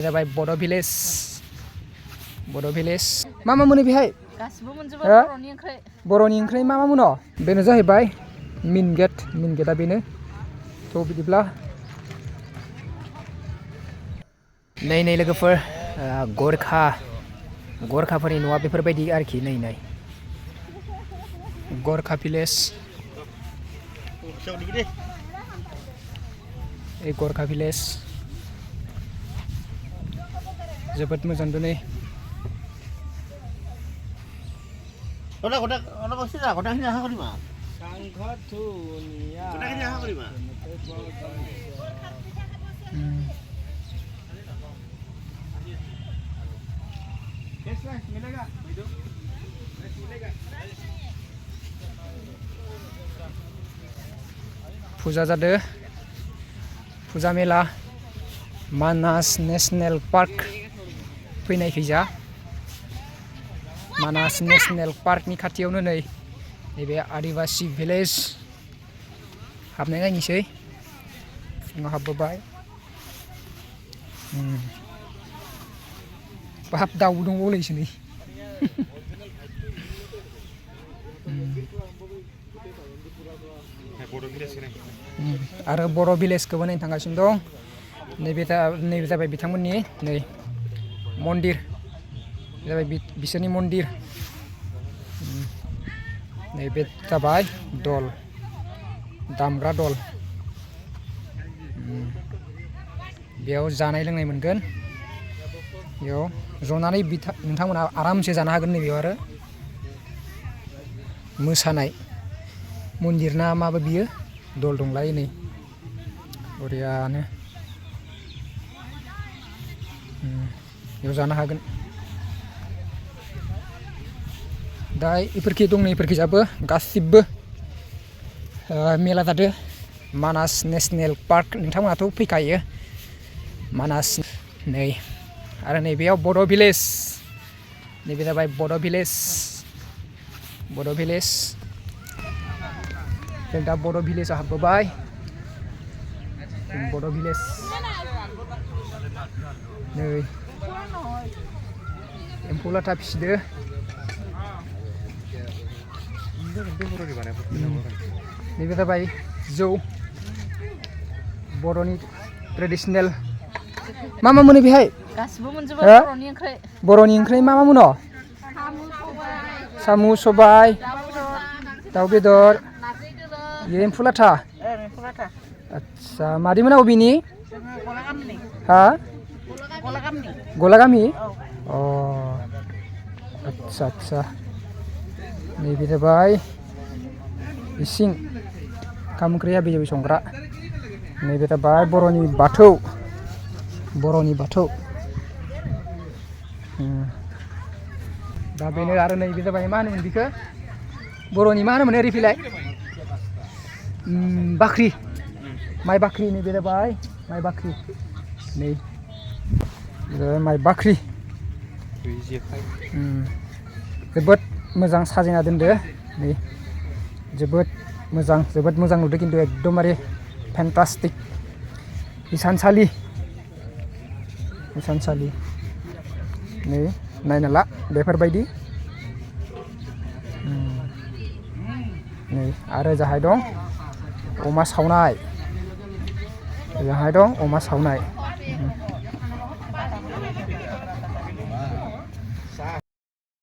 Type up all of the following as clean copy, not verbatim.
जाबाय बड' भिलेज मा मोनो बेहाय गासिबो मोनजोबो बर'नि ओंख्रि मा मोनो बेनो जाहैबाय मेन गेटआ बेनो थ' बिदिब्ला नै लोगोफोर गरखाफोरनि न'आ बेफोरबायदि आरोखि नै गरखा भिलेज गरखा भिलेज जोबोद मोजां दिनै फुजा जादों फुजा मेला मानास नेशनेल पार्क फैनायखैजा मानास नेशनेल पार्कनि खाथियावनो नैबे आदिवासी भिलेज हाबनाय नायनोसै सिङाव हाबबोबाय बाहाब दाउ दंबावलायसो नै आरो बर' भिलेजखौबो नायनो थांगासिनो दं नैबे जाबाय बिथांमोननि नै मन्दिर जाबाय बिसोरनि मन्दिर नैबे जाबाय दल दामग्रा दल बेयाव जानाय लोंनाय मोनगोन बेयाव जनानै नोंथांमोना आरामसे जानो हागोन नैबेयाव आरो मोसानाय मन्दिर ना माबा बियो दल दंलायो नै बरियानो बेयाव जानो हागोन दा इफोरखि दं नै इफोरखिजाबो गासिबो मेला जादों मानास नेशनेल पार्क नोंथांमोनाथ' फैखायो मानास नै आरो नैबेयाव बड' भिलेज नैबे जाबाय बड' भिलेज जों दा बड' भिलेजाव हाबबोबाय बड' भिलेज नै एम्फौ लाथा फिसिदो नैबे जाबाय जौ बर'नि ट्रेडिसनेल मा मोनो बेहाय गासिबो मोनजोबो बर'नि ओंख्रि मा मोनो साम' सबाय दाउ बेदर एम्फौ लाथा आदसा मादै मोना अबेनि हा गलागामि अ आदसा नैबे जाबाय इसिं ओंखाम ओंख्रि हाबि संग्रा नैबे जाबाय बर'नि बाथौ दा बेनो आरो नैबे जाबाय मा होनोमोन बेखौ बर'नि मा होनोमोन ओरै फैलाय बाख्रि माइ बाख्रि नैबे जाबाय माइ बाख्रि नै माइ बाख्रि जोबोद मोजां साजायना दोनदो नै जोबोद मोजां नुदों खिन्थु एकदमबारे फेन्टास्टिक हिसानसालि नै नायना ला बेफोरबायदि नै आरो जाहाय दं अमा सावनाय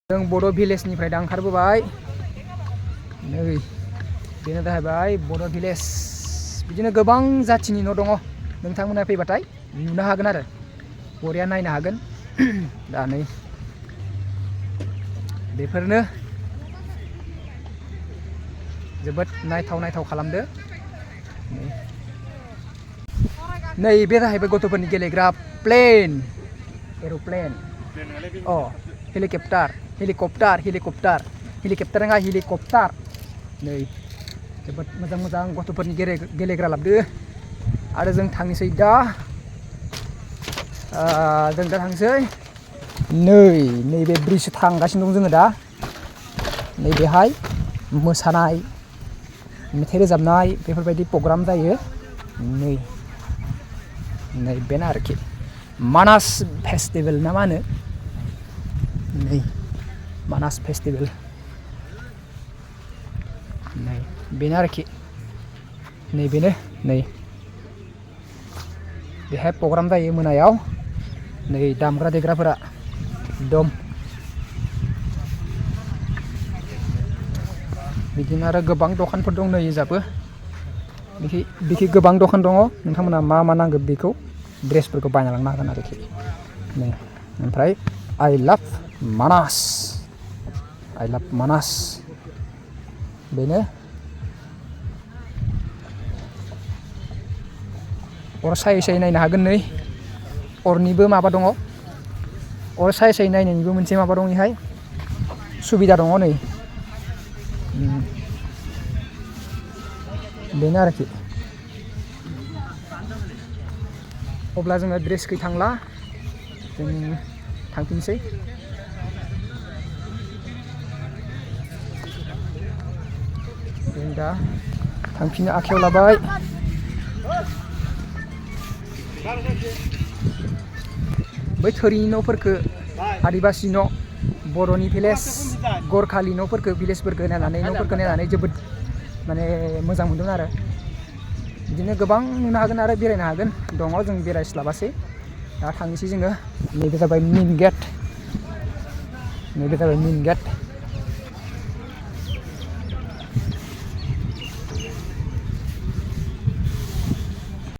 जों बड' भिलेजनिफ्राय दा ओंखारबोबाय नै बेनो जाहैबाय बड' भिलेज बिदिनो गोबां जाथिनि न' दङ नोंथांमोना फैबाथाय नुनो हागोन आरो बरिया नायनो हागोन दा नै बेफोरनो जोबोद नायथाव खालामदो नै बे जाहैबाय गथ'फोरनि गेलेग्रा प्लेन एर'प्लेन हेलिकप्टार नङा हेलिकप्टार नै जोबोद मोजां गथ'फोरनि गेलेग्रा लाबोदो आरो जों थांनोसै दा नैबे ब्रिज थांगासिनो दं जोङो दा नैबेहाय मोसानाय मेथाइ रोजाबनाय बेफोरबायदि प्रग्राम जायो नै बेनो आरोखि मानास फेस्टिभेल ना मा होनो नै मानास फेस्टिभेल नै बेनो आरोखि नै बेनो नै बेहाय प्रग्राम जायो मोनायाव नै दामग्रा देग्राफोरा एकदम बिदिनो आरो गोबां दखानफोर दं नै जाबो बिखि गोबां दखान दङ नोंथांमोना मा नांगौ बेखौ ड्रेसफोरखौ बायना लांनो हागोन आरोखि नै ओमफ्राय आइ लाभ मानास बेनो अर सायै सायै नायनो हागोन नै अरनिबो माबा दङ अर सायै सायै नायनायनिबो मोनसे माबा दं इहाय सुबिदा दङ नै बेनो आरोखि अब्ला जोङो ड्रेसखै थांला जों थांफिनसै जों दा थांफिननो आखायाव लाबाय बै थोरिनि न'फोरखौ आदिबासि न' बर'नि भिलेज गरखानि न'फोरखौ भिलेजफोरखौ नायनानै जोबोद माने मोजां मोनदों आरो बिदिनो गोबां नुनो हागोन आरो बेरायनो हागोन दङ जों बेरायस्लाबासै दा थांनोसै जोङो नैबे जाबाय मेन गेट